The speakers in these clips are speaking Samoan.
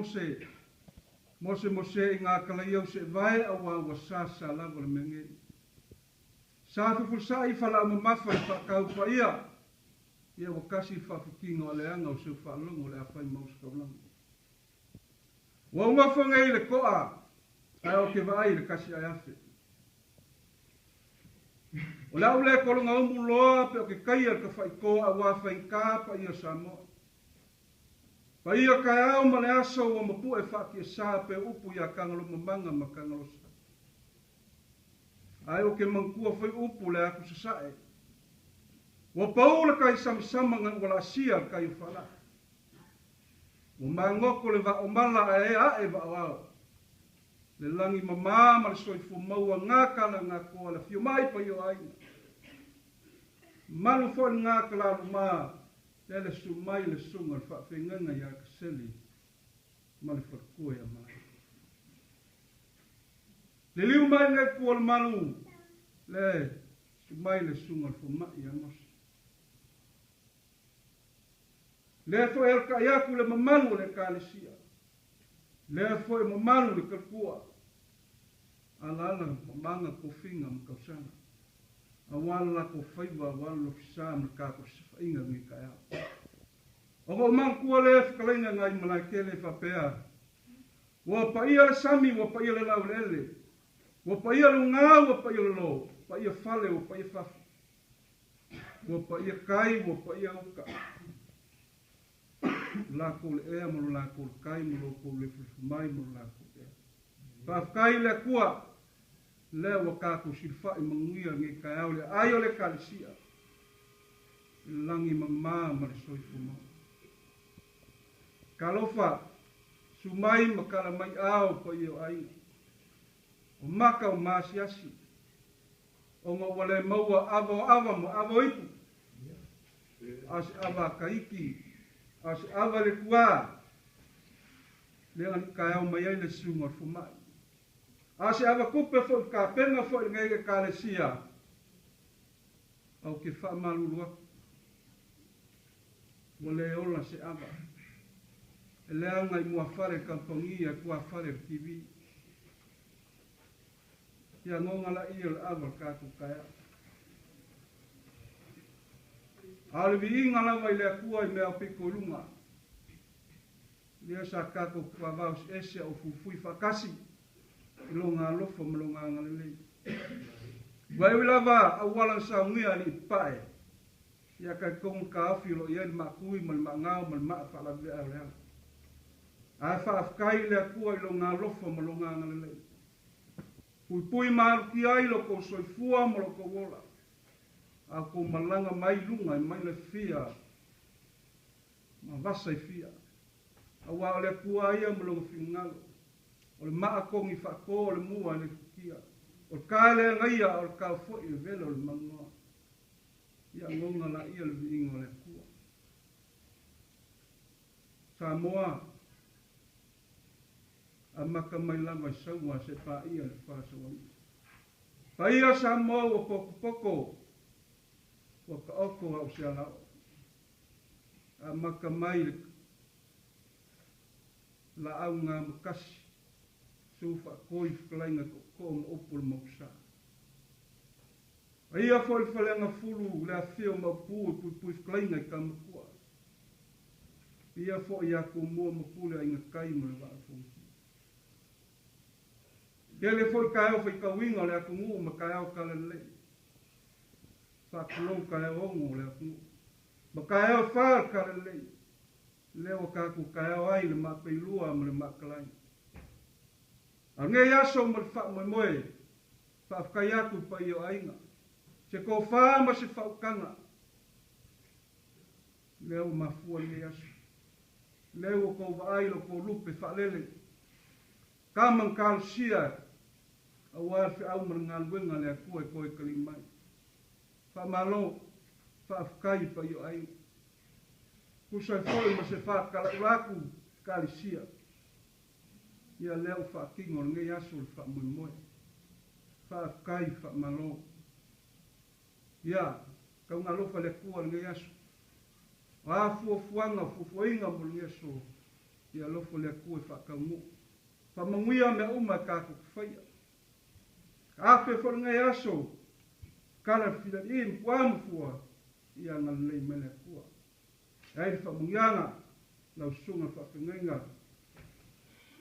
mose mose mose i ngā kalaiau seʻevae auā ua sasa lava le mea nei. Sa fefulisaʻi falaau mamafa i faakau paia, ia ua kasi le faafikiga o aleaga o seu faalogo o le afai mausakaulaga. Ua ou nofo nei i le koa, ae ou te vaai i le kasi aeafe. O le a ou le kologaumu loa pe o ke kaia le tafaitoa auā faigata paia Samoa. Paia taeao ma le aso ua mapu'e faatiasa pe upu iā Tagalomamaga ma Tagalosa. Ae ou te manatua foi upu le atu sasae. Ua pau le tai samasama na ua laasia le tai o Falaa. Ua magoto le vaa o mala ae ea ae vaa o ao. Le lagi mamā ma le soifua maua ngā tala ngā toa le afio mai paia o aiga. Malu foi le ngā talalu mā lea le su mai le susuga o le faafeagaiga ia Kaseli ma le faletua ia Malae. Liliu mai le tua o le malu le su mai le susuga o le fomai ia Mose. Lea foi e alakaʻi aku le mamalu o le Ekalesia. Lea foi e mamalu le talukua. Alaala mamaga tofiga ma tausaga. Aua le latou faiva, aua le lofisa ma le tatou sefaiga lenei taeao. Ona ou manatua lea fetalaiga nai Malaetele faapea, Ua paia le sami, ua paia le laueleele, ua paia luga, ua paia lalo, paia fale, ua paia fafo. Ua paia kai, ua paia uta. Lo lakou le ea ma lo lakou le kai ma lo kou lefulefu mai ma lo lakou ea. Faafetai i le Atua, lea ua tatou silafai manuia lenei taeao le aai o le Ekalesia i le lagi mama ma le soifua mau. Talofa, susu mai ma tala mai ao paia o aiga. O maka o maasiasi. Ona ua le maua ava o ava ma ava o ipu, a o se ava a Kaiki, a o se ava i le tuā, lea na taeao mai ai le susuga o le fomai. A o se ava tupe foi i tapena foi lenei Ekalesia, ou te faamalulu atu, ua le ola se ava. E leaga i muafale le kamupani a tuafale le TV. Ia goga laia o le ava o le tatou taeao. A o le viiga lava i le Atua i mea aupito i luga, lea sa tatou tuavao eseese a o fuifui faatasi i Lona alofa ma Lona agalelei. Ua ui lava auala na saunia alii papae, ia talitonu le taofi o lo o i ai le maatui ma le maagao ma le maa faalavelave o le ala. Ae faafetai i le Atua i Lona alofa ma Lona agalelei. Puipui ma alutia ai lo tou soifua ma lo tou ola, a o tou malaga mai i luga e maila fia ma vasa i fia. Auā o le Atua ia ma Lona finagalo, o le maa togi faatō o le mua e le futia, o le ka e le agaia a o le kao foi e vela o le manunoa. Ia goga laia le viiga o le Atua. Samoa, Amata mai lava i Saua se paia le fa saualii. Paia Samoa ua potopoto, ua taoto a o se alaoo. Amata mai le laau gamatasi, su faatoi fetalaiga tootoo ma upu o le Maotusa. Paia foi le Faleagafulu, le afifio o Maopu e puipui fetalaiga i Tamatua. Ia foi ia Tumua ma Pule Aiga Tai ma le Vaa o Fonoti. Tele foi taeao faitauina o le atunuu ma taeao talalelei. Faatulou taeao ono o le atunuu. Ma taeao e fa o le talalelei. Lea ua tatou taeao ai le maapeilua ma le maatalai. A o lenei aso ma le faamoemoe, faafetai atu i paia o aiga. Se tofa ma se faautaga. Lea ua mafua lenei aso. Lea ua tou vaai i lo tou lupe faalele. Tama na talosia aua le feau ma le galuega a le Atua e toe talii mai. Faamalo, faafetai i paia o aiga. Tusa ai foi ma se faatalaula atu i Ekalesia. Ia lea ua faatino lenei aso le faamoemoe. Faafetai, faamalo. Ia, taugalofa le Atua i lenei aso. O a fuafuaga, o fuafuaina mo lenei aso. Ia alofa le Atua e faataunuu. Faamanuia mea uma e tatou te faia. Afe foi lenei aso, kala le filali'i ma puaa ma fua, ia agalelei mai le Atua. E ai le faamanuiaga, lau susuga i le faafeagaiga,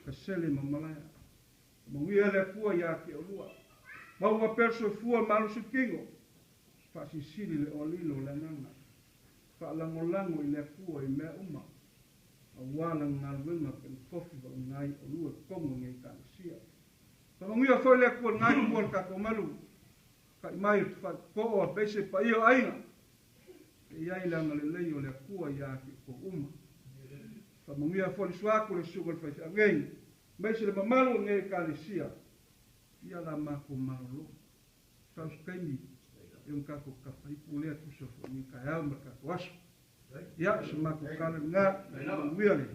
Kasele ma Malaea. Faamanuia le Atua ia te oulua. Maua pea le soifua ma le malosi o le tino, faasilisili le oalilo o le agaga. Faalagolago i le Atua i mea uma, aua lana galuega penikofi vaoga ai oulua i totonu o lenei Ekalesia. Faamanuia foi le Atua i lena itu o le tatou malu, ta'i mai o le faitoo a paise paia o aiga, e i ai le agalelei o le Atua ia te outou uma. Faamanuia foi le suaku le susuga i le faifeau nei, aemaise le mamalu o lenei Ekalesia, ia la matou malolo. Sau se taimi e ona tatou tapaipu lea tusa foi i lenei taeao ma le tatou aso. Ia, o se matou tala lena, manuia le.